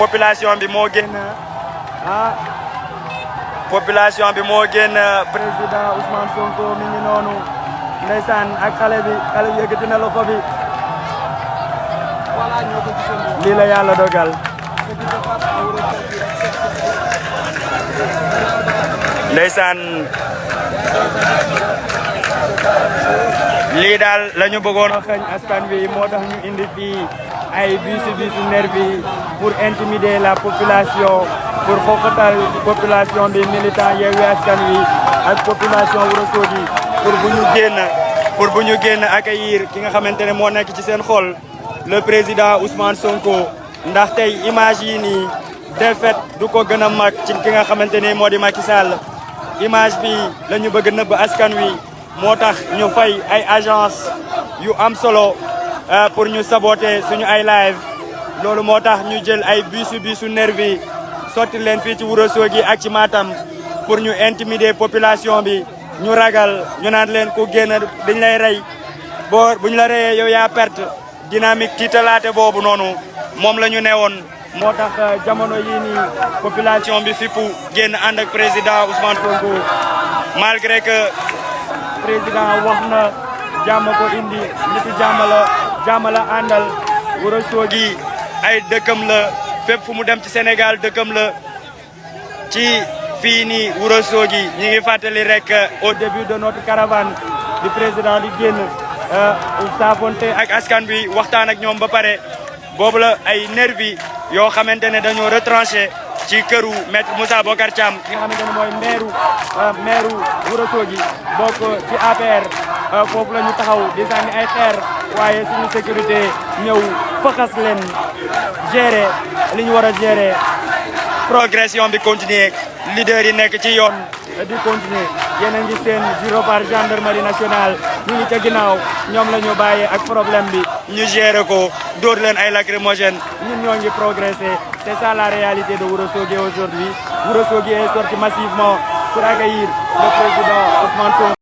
population bi moo génn population bi moo génn président Ousmane Sonko mi ngi noonu ndeysaan ak xale bi yëkkati na loxo bi lii la yàlla dogal ndeysaan lii daal la ñu bëggoon a xañ askan wi moo tax ñu indi fii ay bisu nervi pour intimider la population pour xoqatal population bi militant Yewwi Askan Wi ak population Ourossogui pour bu ñu génn accueillir ki nga xamante ne moo nekk ci seen xol le président Ousmane Sonko ndax tey image yi nii défaite du ko gën a mag ci ki nga xamante ne moo di Macky Sall image bi la ñu bëgg nëbb askan wi moo tax ñu fay ay agence yu am solo pour ñu saboter suñu ay live loolu moo tax ñu jël ay bisu nervi sotti leen fii ci Ourossogui ak ci Matam pour ñu intimider population bi ñu ragal ñu naan leen ku génn dañ lay rey boo buñ la reyee yow yaa perte dynamique tiitalaate boobu noonu moom la ñu newoon moo tax jamono yii nii population bi fippu génn ànd ak président Ousmane Sonko malgré que président wax na jàmm ko indi nitu jàmm la àndal Ourossogui ay dëkkam la fépp fu mu dem ci Sénégal dëkkam la ci fii nii Ourossogui ñi ngi fàttali rek au début de notre caravane du président di génn saafonte ak askan bi waxtaan ak ñoom ba pare boobu la ay nervi yoo xamante ne dañoo retranché ci këru maître Moussa Bocar Thiam ki nga xamante ne mooy maire Ourossogui bokk ci APR foofu la ñu taxaw di sànni ay xeer waaye suñu sécurité ñëw faxas leen gérer li ñu war a gérer progression bi continuer leader yi nekk ci yoon di continuer yéen a ngi seen gyropare gendarmerie nationale ñu ngi ca ginnaaw ñoom la ñu bàyyee ak problème bi ñu gérer ko dóor leen ay lacrymogène ñun ñoo ngi progresser c'est ça la réalité de Ourossogui aujourd'hui Ourossogui est sorti massivement pour accueillir le président Ousmane Sonko.